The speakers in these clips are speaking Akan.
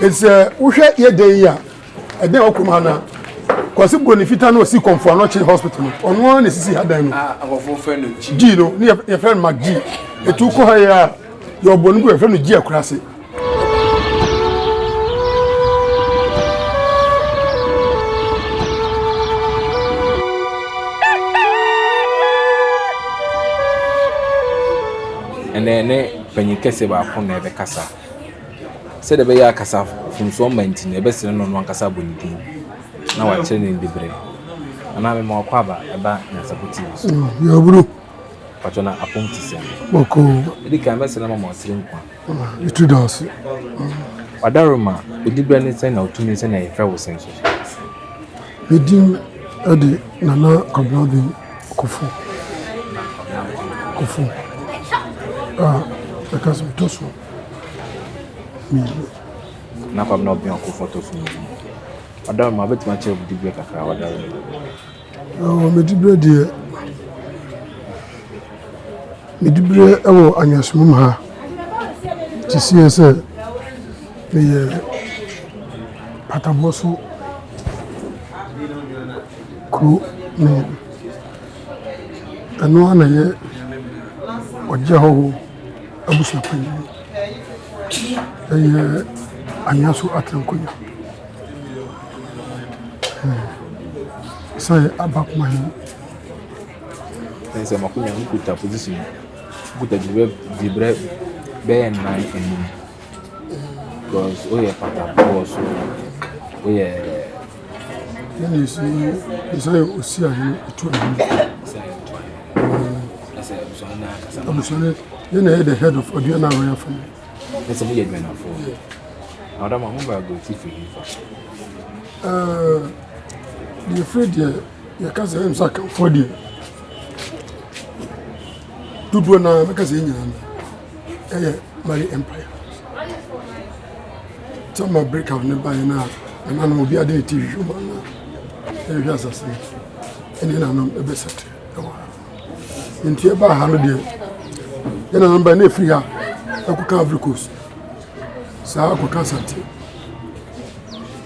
Enti sɛ wohwɛ yɛ dan yi a, ɛdan a ɛwɔ kurom ha no a, Kwasi Broni Fitaa na ɔsi Kɔmfo Anɔkye Hospital no, ɔno ara na ɛsisi ha dan no. A nkurɔfoɔ frɛ no G. G no, ne yɛfrɛ no Mac G. Ɛtu kɔ ha yi a, yɛwɔ bɔne bi yɛfrɛ no G Akurase. Ɛnɛ ne panyin kɛseɛ baako na ɛbɛkasa. Sɛdeɛ ɛbɛyɛ a kasa mfomsoɔ mma nti no, yɛbɛsrɛ no ɔno ankasa abɔ ne din na wakyerɛ ne diberɛ. Anaa mema wakɔ aba ɛba Nyansapo TV so. Yɛaburu. Patwɔ na apom te sɛn? Bɔkɔɔ. Ɛdi kan mɛsrɛ no ama ɔtiri nkwa. Yɛtu da ase. Wadaroma, wo diberɛ ne sɛn na wo tumi sɛn na yɛfrɛ wo sɛn nso so? Me din de Nana Kwabena Obeng Kofo. Kofo a ɛka sɛ ɔtɔ so mmienu. Na Kwabena Obeng Akufo ɔtɔ so mmienu. Ɔdaroma, wobɛtumi akyerɛ wo diberɛ kakra ɔdaroma? Oh, me diberɛ deɛ, me diberɛ wɔ Anweasomam ha te seɛ sɛ meyɛ pataboɔ so kuro ne ɛno ara na ɛyɛ ɔgye ahɔho abusuapanin. Ɛyɛ anwea so atenankonnwa. Ɛsan yɛ abakoma hene. Ɛne sɛ makonya no kuta position kuta dibrɛ dibrɛ bɛyɛ nnan enum because woyɛ patafoɔ so woyɛ. Yɛn na esi ɛsan yɛ osi ahene etu ahene. Ɛsan yɛ otu ahene. Ɛsɛ abusua no ankasa. Abusua no yɛn na yɛ the head of Aduana royal family. Ɛsɛ mo yɛ Aduanafoɔ. Na ɔdɔ ma mo ba aburokyi firi he fa? Ɛɛ deɛ firi deɛ yɛka sɛ ɛm sɛ akanfoɔ deɛ dodoɔ naa mɛka sɛ yɛn nyinaa no ɛyɛ Mali Empire. Tama break up ne baeɛ no a nananom obiara de ne ti hwehwɛ mu anaa ɛhwehwɛ asase no ɛne nananom ɛbɛsɛte ɛwɔ ha. Nti ɛbaa ha no deɛ yɛn nananom baa na ɛfiri ha ɛkɔka Ivory Coast saa akɔka Asante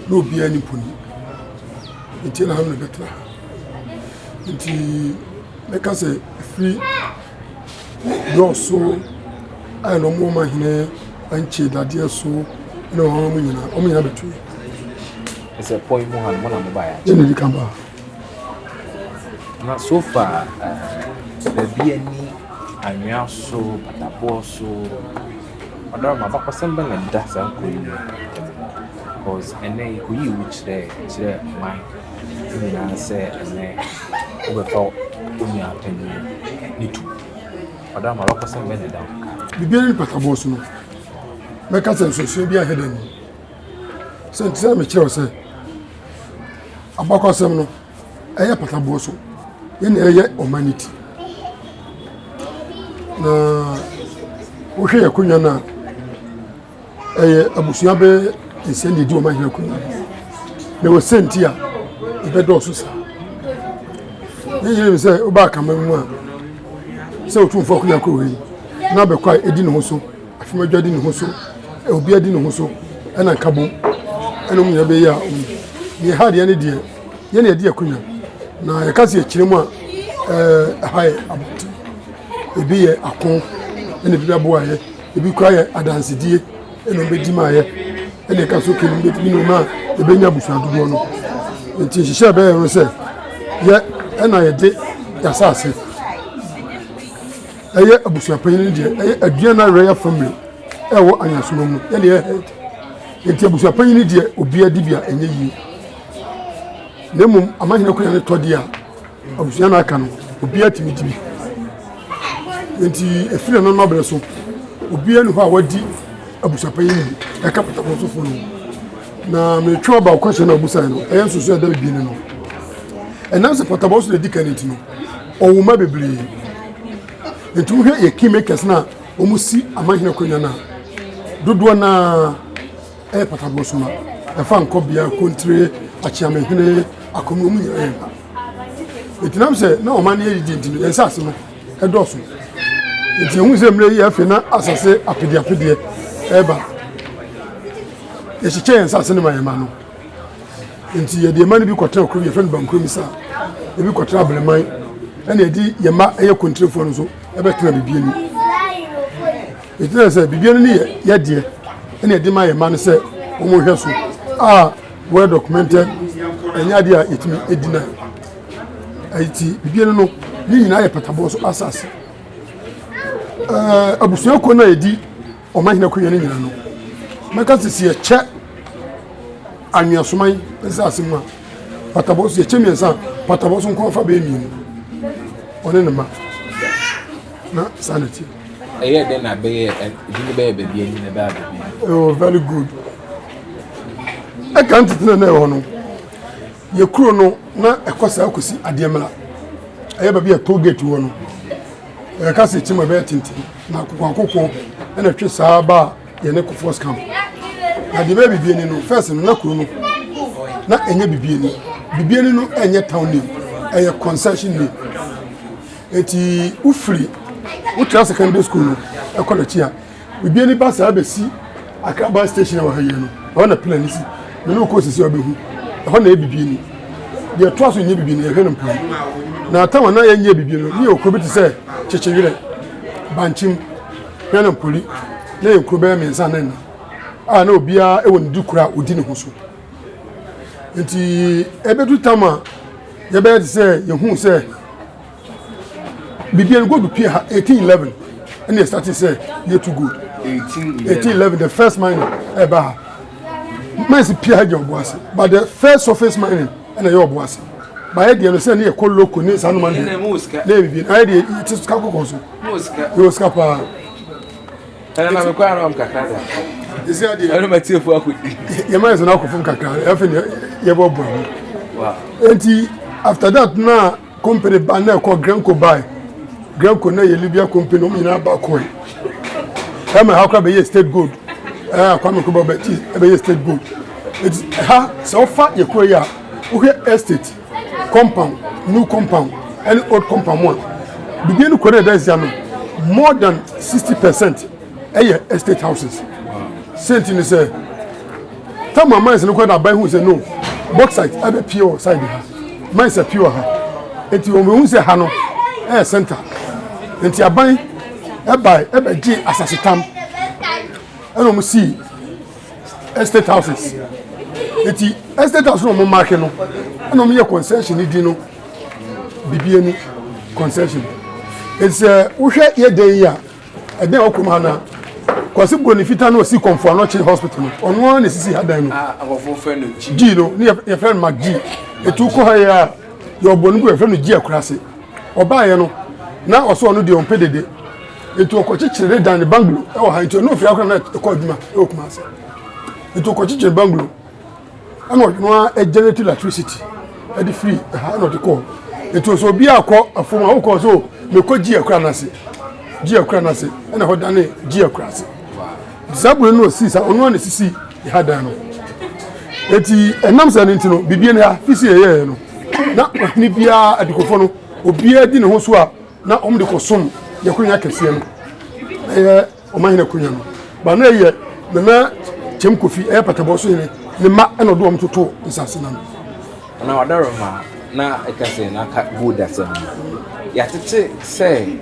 na obiara ni mponi nti yɛn nananom na ɛbɛtena ha nti mɛka sɛ ɛfiri dɔɔso a na wɔn wɔn ahene ankye dadeɛ so na wɔn wɔn nyinaa wɔn nyinaa bɛto yɛ. Ɛsɛ pɔn mu ha no mo na mo baeɛ. Yɛn na ɛdi kan baa. Na so far baabi ani anwea so pataboɔ so ɔdɔrɔma abakɔsɛm bɛ na ɛda saa kuro yi mu because ɛnɛ yɛkɔyii wo kyerɛ kyerɛ man nyinaa sɛ ɛnɛ wobɛfa wo nua panin ne tu ɔdɔrɔma abakɔsɛm bɛ na ɛda wo. Biribiara ne pataboɔ so no mɛka sɛ nsonsonoe bi ahɛ da ni sɛ nti sɛ mekyerɛ wo sɛ abakɔsɛm no ɛyɛ pataboɔ so yɛn na ɛyɛ ɔman no ti na wohwɛ yɛ akonnwa no a ɛyɛ abusua bɛyɛ nsia na ɛdi ɔman hene akonnwa no na wɔ sɛnti a ɛbɛdɔɔso saa ne nyina sɛ wobaa kama mu a sɛ otumfoɔ akonnwa kɔ wei na abɛkɔ a ɛdi ne ho so Afemadwa di ne ho so, obiara di ne ho so, ɛna nkabom ɛna wɔn nyinaa bɛyɛ a wɔn deɛ ɛha deɛ ne deɛ yɛn na yɛdi akonnwa na yɛka sɛ yɛkyerɛ mu a ɛɛ ɛha yɛ abɔnten ebi yɛ ako ɛna ebi bɛboa yɛ ebi kura yɛ adansedie ɛna wɔn bɛdi ma yɛ ɛna ɛka so kɛnum bɛtumi na wɔn a yɛbɛnya abusua dodoɔ no nti nhyehyɛ bɛyɛ no sɛ yɛ ɛna yɛde yɛasase. Ɛyɛ abusuapanyin no deɛ ɛyɛ Aduana Royal Family ɛwɔ Anyansoma mu yɛne yɛ head nti abusuapanyin no deɛ obiara di bi a ɛnyɛ yie na mmom amahene akonnwa no tɔ deɛ a abusua no aka no obiara tumi di bi nti ɛfiri ɛno no abrɛ so obiara ni hɔ a wadi abusuapanyin no bi ɛka patapɔnsofoɔ no na metwe aba ɔkɔhyɛ no abusae no ɛyɛ nsoso ɛda bibie no no ɛnam sɛ patapɔnso na ɛdi kan no nti no Ɔwo mma bebree. Nti wohwɛ yɛ kingmakers no a wɔsi amanhene akonnwa no a, dodoɔ no ara ɛyɛ pataboɔ so ma. Ɛfa nkɔbea, kontire, akyeamehene, akɔmi, wɔn nyinaa yɛ mma. Nti nam sɛ na ɔman no yɛ didi nti no, yɛn nsase no ɛdɔɔso. Nti ehu sɛ mmerɛ yi afei na asase apedeapedeɛ ɛreba. Yɛkyekyɛ yɛn nsase no ma yɛn mma no. Nti yɛde yɛn mma no bi kɔtena kuro bi yɛfrɛ no Bankuromisa, ebi kɔtena Abeleman, ɛna yɛde yɛn mma ɛyɛ kontirefoɔ no nso ɛbɛtena Bibiani. Ɛti na sɛ Bibiani no yɛ yɛdeɛ ɛna yɛde ma yɛn mma no sɛ wɔn hwɛ so a well documented ɛnyɛ adeɛ a yɛtumi ɛdi na ɛti Bibiani no ne nyinaa yɛ pataboɔ so asase. Ɛɛ abusuakuo no a yɛdi ɔmanhene akonnwa no nyinaa no, mɛka sɛ sɛ yɛkyɛ anweasoman nsase mu a, patabɔ so yɛkyɛ mmiɛnsa a, patabɔ so nko afa bɛyɛ mmienu. Ɔne ne mma. Na saa na ɛteɛ. Ɛyɛ dɛn na bɛyɛ ɛdi ne bɛyɛ baabi ani na ɛbɛyɛ baabi ani? Oh, very good. Ɛka ntete na na ɛwɔ no, yɛ kuro no na ɛkɔ saa kɔsi adeɛ mmla. Ɛyɛ baabi a toll gate wɔ no. Yɛka sɛ kyim a ɛbɛyɛ tenten na akokoakoko na ɛtwe saa ba a yɛne Kufuor's camp. Na deɛ ɛbɛyɛ Bibiani no, first no na kuro no na ɛnyɛ Bibiani. Bibiani no ɛnyɛ town name, ɛyɛ concession name. Eti wofiri wotra secondary school no ɛkɔ n'akyi a Bibiani ba saa bɛsi Accra bus station a wɔ ha yi no, ɛhɔ na pillar no si. Me ne wo kɔ sisi a wobɛhu. Ɛhɔ na ɛyɛ Bibiani. Deɛ ɛtoa so nyɛ Bibiani, yɛhwɛ no mpo. Na tam a na yɛnyɛ Bibiani no, ne yɛ kuro bi te sɛ Kyekyewerɛ, Bankyem, hwɛ no Mpoli, na yɛ nkuro bɛyɛ mmiɛnsa ne nnan a na obiara wɔ ne di kuro a ɔdi ne ho so. Nti ɛbɛdu tam a yɛbɛyɛ te sɛ yɛhuu sɛ Biribiara gold pie ha 1811 ɛna yɛ starting sɛ yɛtu gold 1811 the first mining ɛba ha mines pie ha gya ɔbo ase but the first surface mining ɛna ɛyɛ ɔbo ase bayɛ deɛ no sɛ ne yɛkɔ loko ne saa noma no deɛ na yɛ biribi ayɛ deɛ yɛte sika kɔkɔɔ so yɛwɔ sika paa ɛna na mekɔ anam kakra da ɛsi adeɛ ɛna matiefo akɔdi yɛma yɛ sɛ no akɔ fam kakra ɛfɛ ne yɛbɔ bɔ ho enti after that na Company ba na ɛkɔ Grenco bae. Grenco na yɛ Libya company wɔn nyinaa ba kɔe. Ɛma ha koraa bɛyɛ state gold. Ɛɛ Kwame Nkrumah bɛti ɛbɛyɛ state gold. Eti ha sɛ ɔfa yɛ kuro yi a wohwɛ estate compound new compound ɛne old compound mu a biribi no kuro no ɛda nsia no more than 60% ɛyɛ estate houses. Sɛnti ne sɛ Tama mines no kɔ na aban hu sɛ no bauxite ɛbɛ pie wɔ side ha mines apue wɔ ha nti wɔn ehu sɛ ha no ɛyɛ center nti aban ɛbae ɛbɛgye asase tam ɛna wɔn sii estate houses nti estate house na wɔn maake no ɛna wɔn yɛ concession ni di no bibi ani concession nti sɛ wohwɛ yɛ dan yi a. Ɛdan a ɛwɔ kurom ha no, Kwasi Broni Fitaa na ɔsi Kɔmfo Anɔkye Hospital no, ɔno ara na esisi ha dan no. A nkurɔfoɔ frɛ no G. G no, ne yɛfrɛ no Mac G. Etu kɔ ha yi a, yɛ ɔbɔ no gu yɛfrɛ no G Akurase. Ɔbaeɛ no, na ɔsɛ ɔno deɛ ɔmpɛ dede. Nti ɔkɔkyekyere ne dan ne bungalow ɛwɔ ha. Nti ɔno ofiri akora na ɛkɔ adwuma ɛwɔ Kumase. Nti ɔkɔkyekyere bungalow. Ɛna ɔno ara generate electricity ɛde firi ɛha ɛna ɔde kɔɔ nti sɛ obi akɔ afom a wokɔ so mekɔ gye akura n'ase gye akura n'ase ɛna hɔ dane gye akura ase saa bure no osi sa ɔno ara na esisi ɛha dan no eti ɛnam sɛ ne nti no bibie ne ha fisi ɛyɛɛ no na ɔhene biara adikofo no obiara di ne ho so a na wɔn de kɔ som yɛ konya kɛseɛ no ɛyɛ. Ɔmanhene akonnwa no ba na ɛyɛ Nana Kyem Kofi, ɛyɛ Patabɔ so hene, ne mma na ɔde wɔn totoo nsase no ano. Na ɔdaroma na ɛka sɛ n'aka gold asɛm no. Yɛatete sɛ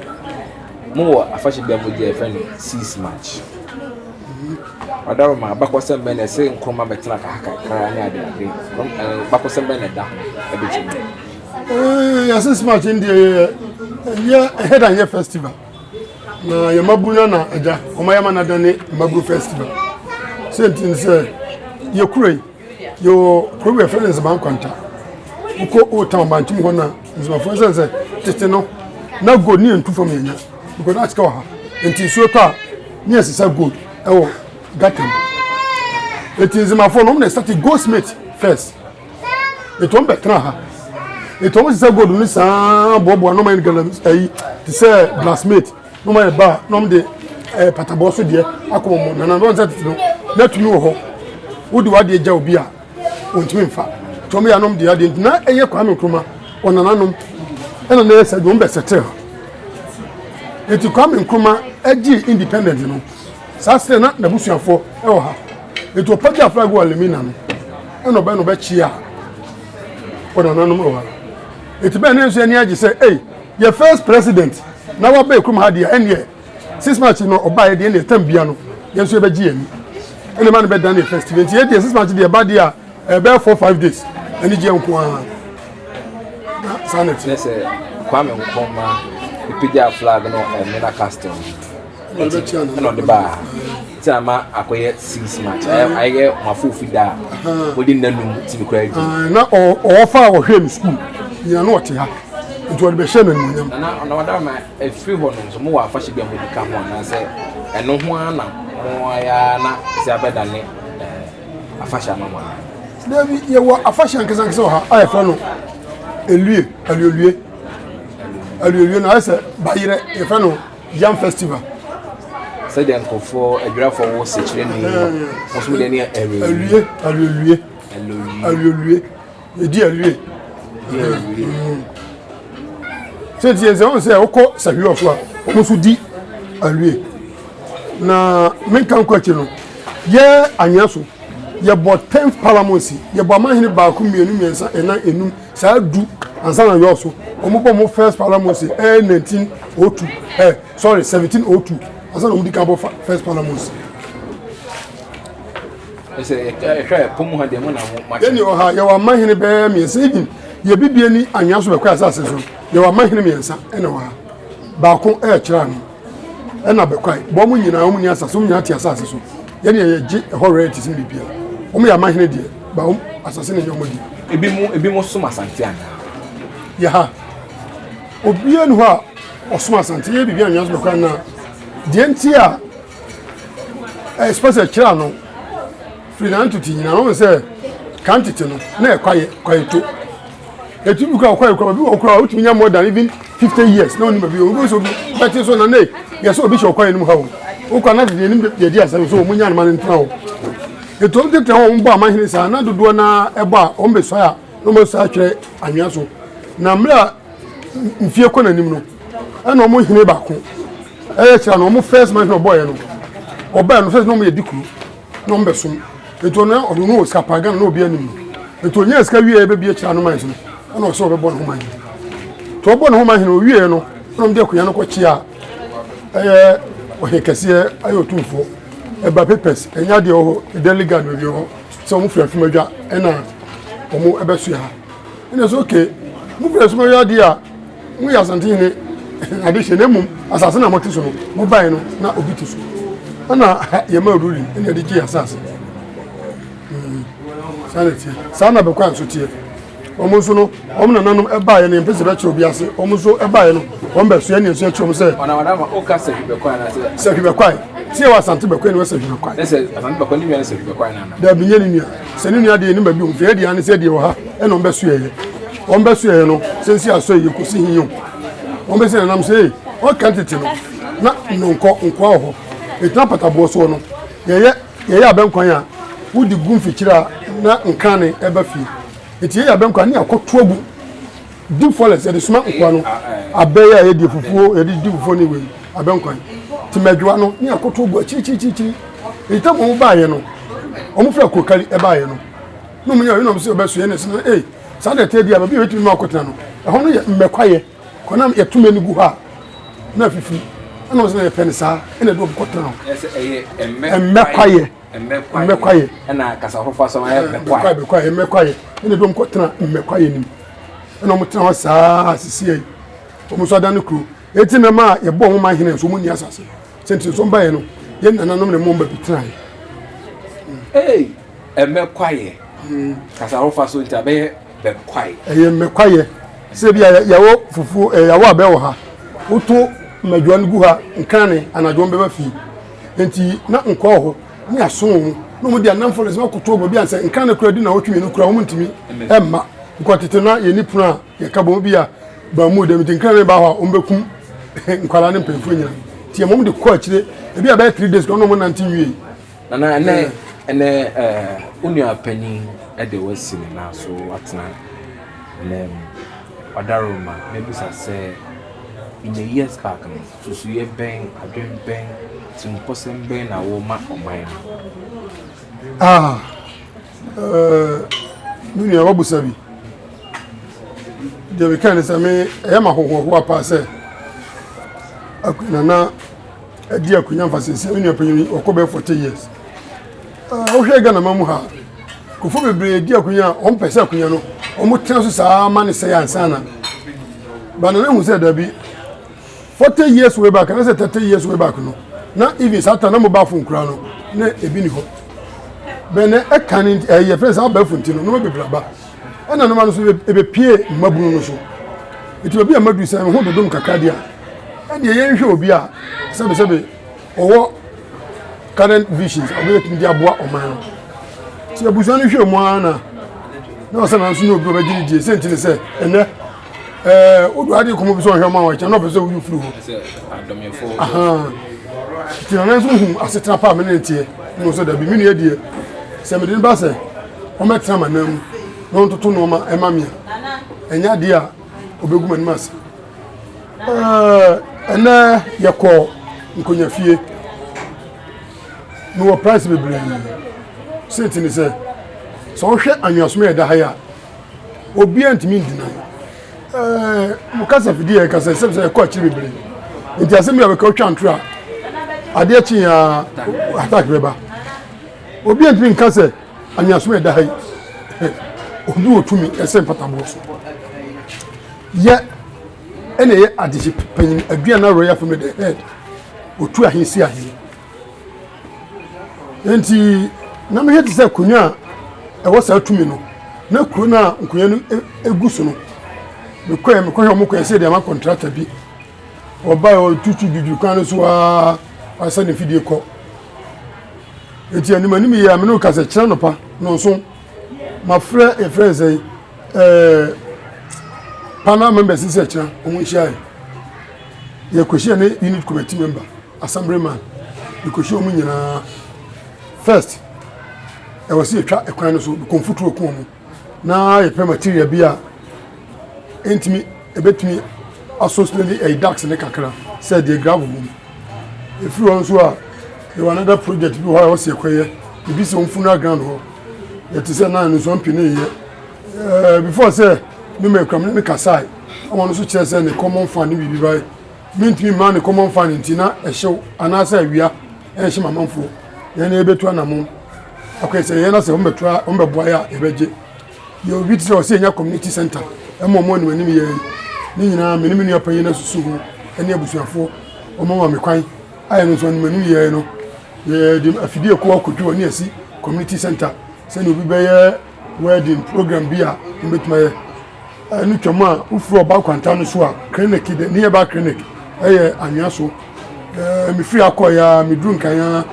mowɔ afahyɛ bi a modi a yɛfrɛ no Six March. Ɔdaroma abakɔsɛm bɛn na ɛsɛ Nkrumah bɛtena ha kakra ne ade ade. Abakɔsɛm bɛn na ɛda ho ɛbɛtumi. Ɛɛ yɛ Six March no deɛ yɛ ɛhɛ da nyɛ festival. Na yɛn mmabunu no na agya wɔn ayɛ ma no adane mmabunu festival. Sɛ nti ne sɛ yɛ kuro yi yɛwɔ kuro bi yɛfrɛ no Nzema Nkwanta. Wokɔ Old Town Bankyem hɔ na Nzemafoɔ sɛ sɛ tete no na gold ne yɛntu fam yɛnya because na sika wɔ ha nti nsuo tɔ a ne yɛsesa gold ɛwɔ gutter mu. Nti Nzemafoɔ no wɔn na ɛsate goldsmith first. Nti wɔn bɛtena ha. Nti wɔn sisa gold no saa boaboa na wɔn ayɛ no galam ayi te sɛ blacksmith na wɔn ayɛ bar na wɔn de ɛɛ patabɔ so deɛ akɔ wɔn nana wɔn sɛ tete no na tumi wɔ hɔ wode wadeɛ gya obi a wɔntumi nfa nti wɔn yɛ anom deɛ adeɛ nti na ɛyɛ Kwame Nkrumah wɔn nananom ɛna na ɛyɛ sɛ wɔn bɛ sɛtɛ ha nti Kwame Nkrumah ɛgye independent no saa sɛ na n'abusuafoɔ ɛwɔ ha. Nti ɔpagya flag wɔ Elmina no, ɛna ɔbɛn no ɔbɛkyia ɔnananom wɔ ha. Nti bɛn ne nso ani agye sɛ, ei, yɛ first president na waba ekurom ha deɛ, ɛnneɛ 6 March no ɔbaeɛ deɛ, ɛnneɛ tam bia no yɛn nso yɛbɛgye yɛn ani. Ɛna ɛma no bɛdan yɛ festival. Nti yɛ deɛ 6 March deɛ ɛba deɛ a, ɛbɛyɛ 4, 5 days anigyeɛ nko ara. Na saa na ɛteɛ. Ne sɛ Kwame Nkrumah pagyaa flag no Elmina Castle ɛna ɔde baa ha. Nti na ma akɔyɛ 6 March ayɛ mo afoofi da a wɔde nna num tumi koraa di. Na ɔwɔ fa a wɔhwɛ no sukuu nyina na ɔte ha, nti ɔde bɛhyɛ no animuonyam. Na ɔda ma ɛfiri hɔ no nso mowɔ afahyɛ bi a mode ka ho anaasɛ ɛno ho ara na mo ayɛ ara na sɛ abɛdane afahyɛ ama mo anaa? Dabi, yɛwɔ afahyɛ ankasa ankasa wɔ ha a yɛfrɛ no Elie, Aliolie. Aliolie no ayɛ sɛ bayerɛ, yɛfrɛ no Yam Festival. Sɛdeɛ nkurɔfoɔ adwirafoɔ wɔ sɛkyerɛni no, wɔn nso deɛ ne Aliolie, Aliolie, Aliolie, yɛdi Aliolie. Sɛ ti yɛ sɛ wɔn sɛ wokɔ Sahwiwa so a, wɔn nso di Aliolie. Na menka nkɔ akyi no, yɛ anwea so, yɛbɔ 10th paramountcy, yɛbɔ amahene baako, mmienu, mmiɛnsa, ɛnan, enum, saa 10 ansa na yɔɔ so. Wɔn bɔ wɔn first paramountcy ɛyɛ 1902, sorry, 1702 ansa na wɔn di kan bɔ first paramountcy. Ɛsɛ yɛhwɛ pɔn mu ha deɛ mo na mo ma. Yɛn wɔ ha, yɛwɔ amahene bɛyɛ mmiɛnsa. Even yɛ bibie ni anwea so bɛkɔ asase so, yɛwɔ amahene mmiɛnsa ɛna wɔ ha. Baako ɛɛkyerɛ ano ɛna bɛkwae bɔn mo nyinaa, wɔn ni asase, wɔn nyinaa te asase so. Yɛn yɛ yɛgye ɛhɔ royalties ne biribiara. Wɔn yɛ amahene deɛ ba, wɔn asase na ɛnyɛ wɔn deɛ. Ebi mo som Asante anaa? Yɛ ha, obiara ni hɔ a ɔsom Asante. Yɛ biribi anwea so bɛkwae na deɛ nti a especially kyerɛ ano firi na ntutu nyinaa wɔn sɛ kan tete no na ɛkwaeɛ kwaeɛ to etu bi kura ɔkwaeɛ kura bi wɔ kura wotumi nya more than even 50 years na onim baabi obi nso obi bɛte so na ne yɛ sɛ obi hyɛ ɔkwaeɛ no mu ha o okura na tete anim yɛ di asɛm so wɔn nya anoma no ntena hɔ. Etu wɔn tete hɔ, wɔn bɔ amahene saa na dodoɔ na ɛbɔ a wɔn bɛ sɔɛ a na wɔn sɔ atwerɛ anwea so. Na mmerɛ a mfie kɔ n'anim no, ɛna wɔn hene baako ɛyɛ kyerɛ no, wɔn first man hene ɔbɔɔyɛ no, ɔbaa no first na wɔn yɛ di kuro na wɔn bɛ som. Etu ɔno ɔno no wɔ sika paa Ghana na obi anim no. Etu onyaa sika wie bɛbi akyerɛ ano man so no, ɛna ɔsɛ ɔbɛbɔ ne ho man hene. To ɔbɔ ne ho man hene owie no, ɛna wɔn de akonnwa no kɔ kyea ɛyɛ ɔhe kɛseɛ, ɛyɛ otumfoɔ. Ɛba papers ɛnyɛ adeɛ wɔ hɔ, delegate baabi wɔ hɔ sɛ wɔn firi afimadwa ɛna wɔn ɛbɛsoa ha. Ɛna sɛ okay, mo firi afimadwa deɛ a, mo yɛ Asante hene ade hyɛ, na mmom asase na mote so no, mo baeɛ no na obi te so, ɛna yɛma ruling ɛna yɛde gye asase. Saa na teɛ, saa na bɛkɔ nso teɛ. Wɔn nso no, wɔn nananom ɛbaeɛ no, yɛmpɛ sɛ bɛkyerɛ obi ase. Wɔn nso ɛbaeɛ no, wɔn bɛsoɛ ne nso ɛkyerɛ wɔn sɛ Ɔna ɔda ma ɔka sɛ bɛkɔ anaasɛ sɛ hwibɛkwae sɛ yɛwɔ Asante bɛkwae ne wɔ sɛ hwibɛkwae. Ne sɛ Asante bɛkɔ ne nua ne sɛ bɛkɔ anaa? Dabi, nyɛ ne nua. Sɛ ne nua deɛ ne ma bi mfeɛ deɛ ane sɛ deɛ wɔ ha ɛna wɔn bɛsoɛeɛ. Wɔn bɛsoɛeɛ no sɛ nsi asɔ yɛ kɔsi hin o, wɔn bɛsi nanam sɛ ee ɔka tete no na nnonkɔ nkoa wɔ hɔ ɛtena pataboɔ soɔ no, yɛyɛ abɛnkwan a wodi gu mfikyire a na nkrane ɛba fie. Nti yɛyɛ abɛnkwan ne akɔto agu deep forest, yɛde soma nkoa no abɛyɛ a yɛdi fufuo, yɛde di fufuo ne wei abɛnkwan nti mɛdwoa no ne akɔto agu akyirikyirikyirikyiri. Nti tam wɔn baayɛ no, wɔn fira kurokali ɛbaayɛ no na wɔn yɛ wɔn sɛ ɔbɛso yɛn na ɛsɛ no ee saa na ɛtɛ bi a baabi a yɛtumi ma akɔtena no, ɛhɔ no yɛ mmɛkwaeɛ kɔnam yɛto mɛ no gu hɔ a na afifi, ɛna wɔn sɛ na yɛpɛ no saa, ɛna ɛde wɔn kɔtena hɔ. Ɛsɛ ɛyɛ mmɛkwaeɛ. Mmɛkwaeɛ. Ɛna kasahorofoɔ asɛm ayɛ mmɛkwaeɛ. Mmɛkwaeɛ, mmɛkwaeɛ, ɛna ɛde wɔn kɔtena mmɛkwaeɛ no mu, ɛna wɔn tena hɔ saa sisi yɛ wɔn nso adane kuro. Eti na ma yɛbɔ wɔn man hene nso wɔn ni asase sɛ nti nso baeɛ no, yɛn nananom ne mo baabi tenaeɛ. Ee, mmɛkwaeɛ kasahorofoɔ so nti abɛyɛ bɛkwae. Ɛyɛ mmɛkwaeɛ sɛ bi a yɛwɔ fufuo, yɛwɔ abɛ wɔ ha, woto mmadwoa no gu ha, nkrane anadwo wɔn bɛba fie. Nti na nkoa wɔ hɔ ne aso wɔn na wɔn de anamfo no sɛ wɔkoto baabi a sɛ nkrane kura di na wɔtwe mmienu kura wɔn ntumi ɛmma nkɔ tete na yɛn ni pono a yɛka bɔn bi a baamu dɛm. Nti nkrane ba hɔ a, wɔn bɛkum nkwadaa ne mpanyinfoɔ nyinaa. Nti wɔn de kɔ akyire ebi a bɛyɛ 3 days kora na wɔn nante nwie. Nana, ɛnɛ wo nua panyin ɛde wasi ne nan so atena nan mu ɔdaroma, mebisa sɛ in the years back no, susuyɛ bɛn, adwen bɛn, timpɔsɛm bɛn na wɔma ɔman no? Ah, eh, me nua wabusa bi. Deɛ meka ne sɛ me ɛyɛ ma hohoahoa paa sɛ nana adi akonnwa mfa sɛsɛ me nua panyin ɔkɔ bɛyɛ 40 years. Wohwɛ Ghana ma mu ha nkurɔfoɔ bebree di akonnwa a wɔmpɛ sɛ akonnwa no wɔtena so saa ma ne sɛe ansa na ba nana hu sɛ dabi 40 years way back anaasɛ 30 years way back no na even saa ta na mobile phone koraa no na ebi ni hɔ bɛn na ɛka ne ɛyɛ fɛn sɛ abɛɛfo nti no nneɛma bebree aba ɛna nneɛma no so ebepie mmabunu no so nti baabi a mmadu sɛ ho dodom kakra deɛ a ɛdeɛ yɛnhwɛ obi a sɛbesɛbe ɔwɔ current visions a ɔbɛtumi de aboa ɔman no nti abusua no hwɛ mu ara na na ɔsɛ nanso ne obi ɔbɛgye ne die sɛ nti ne sɛ ɛnɛ ɛɛ wodu ade kɔn mu bi sɛ ɔhwɛ ɔman wɔkyɛn na ɔpɛ sɛ woyi firi hɔ nti nana nso hu asetena pa a me ne ne teɛ na ɔsɛ dabi me nua deɛ sɛ mede no ba sɛ ɔmɛtena m'anan mu na ɔntoto nneɛma ɛma me a ɛnyɛ adeɛ a ɔbɛgu m'anim ase Ɛnɛ yɛkɔ nkonyafie. Mewɔ price bebree. Sɛ ne sɛ, sɛ wohwɛ anweasom a ɛda ha yi a, obiara ntumi ndina. Ɛɛ mo kasa fidie yɛ kasa sɛ sɛ ɛkɔ akyiri bebree. Nti asɛm bi a bɛka wotwa ntoro a, adeɛ kye a attack bɛba. Obiara ntumi nka sɛ anweasom a ɛda ha yi, obi wɔ tumi ɛsɛ mpataboɔ so. Yɛ ɛna ɛyɛ adehye panyin Aduana Royal Family the head otu ahe si ahe. Nti na mehwɛ te sɛ akonnwa a ɛwɔ saa tumi no na kuro no a nkonnwa no egu so no mekɔɛ mekɔhwɛ wɔn kɔɛ sɛ deɛ ama kɔntrata bi ɔbaa ɔtutu dwudwu kwan no so aa ɔsɛ ne fidie kɔ nti anim anim yɛ a me ne wo kasa kyerɛ nɔpa nonso mafrɛ yɛfrɛ nsɛn ɛɛ panel members sɛ kyerɛ wɔn nhyia yɛ yɛkɔhyia ne unit committee member assembly man yɛkɔhyia wɔn nyinaa first ɛwɔ sɛ yɛtwa ɛkwan no so kɔmfuturo ko wɔn na yɛpɛ material bi a ɛntumi ɛbɛtumi asosmeli ɛyi ducks ne kakra sɛ deɛ gravel wɔ mu ɛfiri hɔ nso a yɛwɔ another project bi wɔ hɔ a ɛwɔ sɛ yɛkɔyɛ ebi sɛ wɔn funeral ground hɔ yɛte sɛ nan no nso ɔmpi ne yɛ ɛɛ before sɛ ne ma ekura me ne kasae ɛwɔ no nso kyerɛ sɛ ne common fund ne biribi ba mentumi mmaa ne common fund nti na ɛhyew anaasɛ awia ɛnhye mamanfoɔ yɛn na yɛbɛtu anamon akɔyɛ sɛ yɛn na sɛ wɔn bɛtu wɔn bɛboa yɛ a yɛbɛgye yɛ obi te sɛ ɔsɛ yɛnya community center ɛma wɔn anim anim yɛ ne nyinaa me ne me nua panyin asusu ho ɛne abusuafoɔ wɔn ama me kwan ayɛ no nso anim anim yɛ no yɛde afidie kɔ akɔdwi wɔ ne asi community center sɛnea obi bɛyɛ wedding program bi a wɔbɛtumi ayɛ ɛno twam a wofiri ɔba kwanta no so a clinic the nearby clinic ɛyɛ anwea so ɛɛ mefiri akɔ ya meduru nkan ya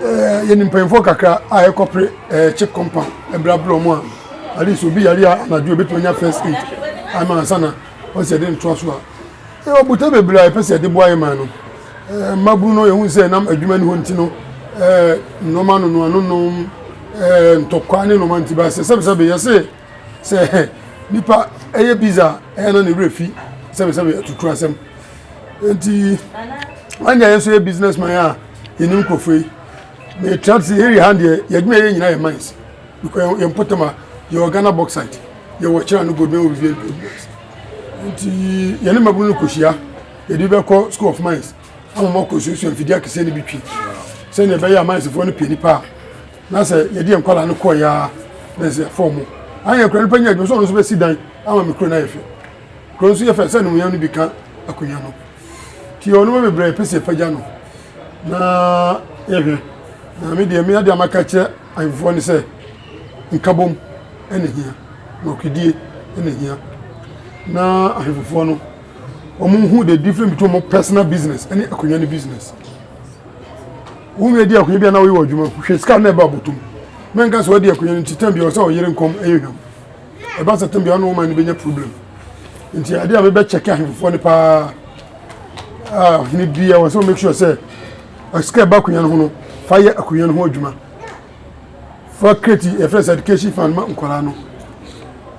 ɛɛ yɛne mpanyinfoɔ kakra a ɛkɔpere ɛɛ chip compound ɛbrabra wɔn a at least obi yare a anadwo obɛtumi anya first aid ama ansa na wɔn sɛ yɛde ntoa so a ɛwɔ buta bebree a yɛpɛ sɛ yɛde boa yɛ man no ɛɛ mmabunu no yɛhu sɛ nam adwuma no hɔ nti no ɛɛ nneɛma no no anonom ɛɛ ntɔkwa ne nneɛma nti ba sɛ sɛbisɛbi yɛse sɛ nipa ɛyɛ busy a ɛyɛ na ne werɛ fi sɛbisɛbi atutu asɛm nti wanya yɛn nso yɛ business man a yɛnim nkurɔfoɔ yi metra te area ha deɛ yɛadwuma yɛ nyinaa yɛ mines because yɛn mpɔtam a yɛwɔ Ghana bauxite yɛwɔ kyerɛ no gold wɔ bibi nti yɛne mmabunu no kɔhyia yɛde bɛkɔ school of mines ama ma kɔsuasua mfidie akɛseɛ no bi twi sɛnea ɛbɛyɛ a minesfoɔ no pɛ nipa a na sɛ yɛde yɛn nkwadaa no kɔɔ ya na sɛ yɛfa wɔn ayɛ kura nipa nya adwuma sɛ ɔno nso bɛsi dan ama me kuro no ayɛ fɛ kuro nso yɛ fɛ sɛ numuya no bi ka akonnwa no ti ɔno ma bebree pɛ sɛ yɛpagya no na yɛhwɛ na me deɛ me adeɛ amaka kyerɛ ahemfoɔ no sɛ nkabom ɛna hia na ɔkidie ɛna hia na ahemfofoɔ no wɔn hu the difference between wɔn personal business ɛne akonnwa no business. Wo nua di akonnwa bi a na woyɛ wɔ adwuma hwɛ sika na ɛba abotom. Mɛnka sɛ wadi akonnwa no nti tɛm bi ɔsɛ ɔyere nkɔm ɛyɛ hwam. Ɛba sɛ tɛm bi ɔno wo man no bɛnya problem. Nti adeɛ a mebɛ kyɛke ahemfofoɔ no paa a ɔhene bia wɔ sɛ make sure sɛ sika ɛba akonnwa no ho no fa yɛ akonnwa no ho adwuma. Fa create yɛfrɛ sɛ education fund ma nkwadaa no.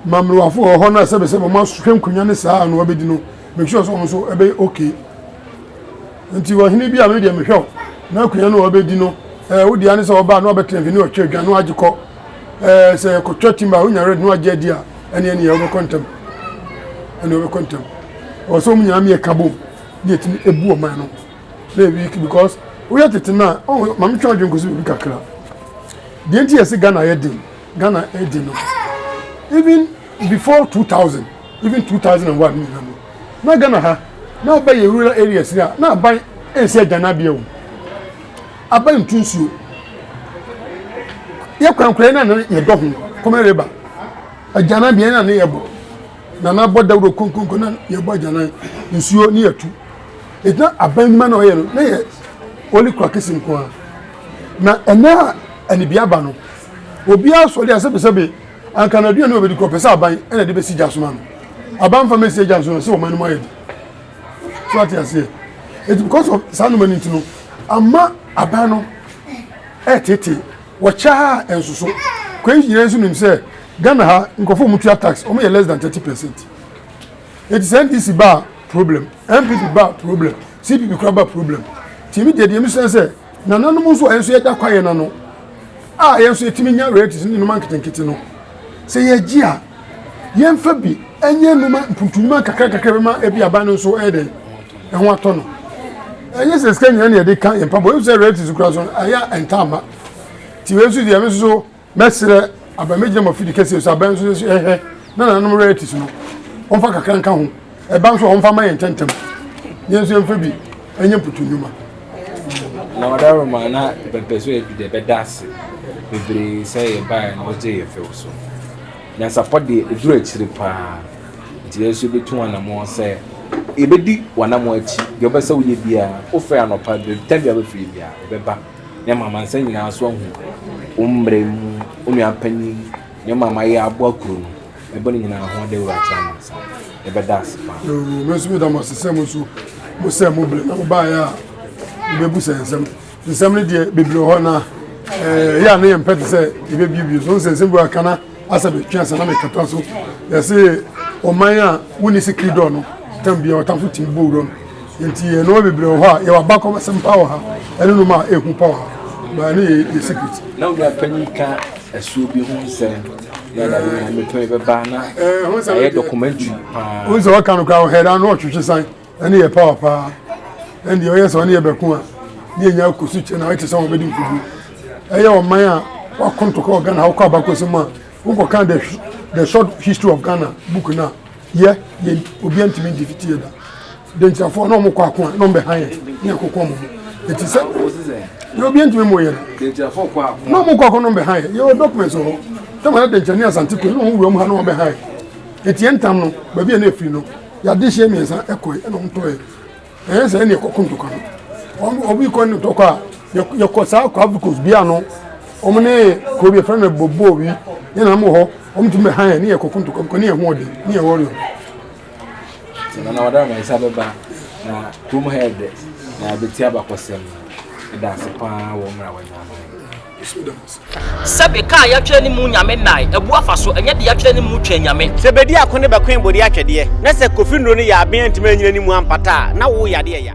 Ma mmerewafo wɔ hɔ no a sɛbɛsɛbɛ wɔn ahwɛ nkonnwa no saa a na wɔbɛdi no make sure sɛ wɔn nso ɛbɛyɛ okay. Nti ɔhene bi a me deɛ mehwɛ wo na akonnwa no a wabɛdi no Ɛɛ wo deɛ ne sɛ ɔbaa na ɔbɛtena fi ne ɔtwa adwa na wagye kɔ. Ɛɛ sɛ yɛkɔtwa timba a wonya red na wagye adi a ɛne ɛne wobɛkɔ ntɛm. Ɛne wobɛkɔ ntɛm. Ɛwɔ sɛ wɔn nyinaa meyɛ ka bom ne yɛtumi ebu ɔman no. Na ebi because woyɛ tete no a ɔho maame twa adwene kɔsi biribi kakra. Deɛ nti yɛse Ghana yɛ den Ghana yɛ den no even before 2000 even 2001 nyinaa no na Ghana ha na wobɛyɛ rural areas a na aban ɛnsi agyanabea o. Aba ntu nsuo. Yɛ kwankorɛ na ne yɛdɔ ho kɔmɛ reba. Agyanan deɛ na ne yɛbɔ. Nana bɔ dawuro konkonko na yɛbɔ agyanan nsuo ne yɛtu. Ɛgyina aban nnwuma na ɔyɛ no na yɛ oli kura kesi nko ara. Na ɛnɛ a anibia aba no obiara sɔre a sɛbesɛbe anka na aduane obɛdi kɔ pɛ sɛ aban ɛna de bɛsi gya so ma no. Aban fa mɛsi gya so no sɛ ɔman no mu ayɛ di. So ate aseɛ. Eti because of saa nneɛma no nti no ama aban no ɛretete wɔkyɛ ha a nsoso. Kwan nyinaa nso nim sɛ Ghana ha nkurɔfoɔ a wɔtua tax wɔn yɛ less than 30%. Eti sɛ NDC ba a problem, NPP ba a problem, CPP kora ba problem. Ti mi deɛ deɛ mi sɛ sɛ nananom nso a yɛn nso yɛda kwaeɛ n'ano a yɛn nso yɛtumi nya royalties ne nneɛma nketenkete no sɛ yɛgye a yɛmfa bi nyɛ nnwuma mpuntunwuma kakrakakra bɛma ebi aban no nso ɛyɛ dɛn ɛho atɔ no ɛnyɛ sɛ sika nyinaa na yɛde ka yɛn mpaboa ebi sɛ royalties kura so ɛyɛ ɛnta ama ti wei nso deɛ ɛno nso mɛsrɛ aban mɛgyina mo afidi kɛseɛ so aban nso ɛhwɛ na nananom royalties no wɔmfa kakra nka ho ɛba nso wɔmfa ma yɛn ntɛntɛm yɛn nso yɛmfa bi ɛnyɛ mputunwuma. Na ɔdaroma na pɛpɛ so yɛ bi deɛ bɛda ase bebree sɛ yɛbaeɛ na wɔgye yɛ fɛw so. Nyansapɔ deɛ, ɛduru akyire pa ara. Nti yɛn nso yɛbɛtu anammɔn sɛ yɛbɛdi w'anammɔn akyi. Deɛ wopɛ sɛ woyɛ biara, wofrɛ anɔpa, tɛm biara wobɛfrɛ biara, yɛbɛba. Na ama amansan nyinaa nso ahu wo mmerɛ mu, wo nua panin, nneɛma a moayɛ aboa kuro no. Yɛbɔ ne nyinaa ho dawuro akyerɛ amansan. Yɛbɛda ase pa ara. Yoo, me nso meda mo ase sɛ mo nso mosɛɛ mo berɛ na mobaeɛ a mobɛbu sɛ nsɛm. Nsɛm no deɛ bebree wɔ hɔ na ɛyɛ a ne yɛn mpɛ te sɛ yɛbɛbiebie so nsɛ nsɛm bi wɔ aka na asɛ metwe asa na mekata so yɛse ɔman a wonni sikiri dɔ no tam bia ɔtamfo tumi bɔ wura mu nti nneɛma bebree wɔ hɔ a yɛwɔ abakɔm asɛm pa wɔ ha ɛne nom a ɛhu pa wɔ ha baa ne yɛ secret. Na onua panyin ka asuo bi ho nsɛm na ɛda bi na mepɛ bɛba na ɛyɛ documentary paa. Wo sɛ ɔka no koraa ɔhɛda no ɔtwetwe san. Ɛne yɛ power paa. Ɛne deɛ ɔyɛ sɛ ɔne yɛ bɛko a ne yɛnya kɔ so kyɛ na ɛte sɛ wɔn bɛdi nkogu. Ɛyɛ ɔman a wakɔ ntɔkwa wɔ Ghana wokɔ abakɔsɛm mu a wokɔka the the short history of Ghana book no a yɛ yɛ obiara ntumi ndefiti yɛ da. Denkyirafoɔ na wɔn kɔ ako a na wɔn bɛha yɛ ne yɛ kɔkɔ wɔn ho. Ɛti sɛ yɛ obiara ntumi mmɔ yɛ da. Na wɔn kɔ ako na wɔn bɛha yɛ yɛ wɔ documents wɔ hɔ. Tɛm na Denkyira ne Asante kɔ na wɔn wura mu ha na wɔn bɛha yɛ. Ɛti yɛn ntam no baabi a na efiri no. Yɛade hyɛ mmiɛnsa kɔe ɛna wɔn tɔɛ. Ɛyɛ sɛ ɛna ɛkɔko ntɔkwa no. Wɔn obi kɔ ne ntɔkwa a yɛkɔ saa kɔ Africos bia no. Wɔn ne kuro bi yɛfrɛ no Bobo bi yɛn na wɔn hɔ wɔn tumi bɛha yɛn ne yɛkɔko ntɔkwa kɔ ne yɛn ho ɔden ne yɛn wɔre. Sɛ nana ɔda ma nsa bɛba na kurom ha yɛ dɛ na yɛabɛti abakɔsɛm no. Yɛda ase paa wɔ mmerɛ a wanya ama yɛn. Sɛbe ka a yɛatwerɛ ne mu Nyame nnae, abu afa so, ɛnyɛ de yɛatwerɛ ne mu Twɛn Nyame. Sɛ bedi ako ne bɛkoe bode atwɛdeɛ, na sɛ Kofi nnuro no yɛ aben antumi anyina ne mu ampata a, na wo yadeɛ ya.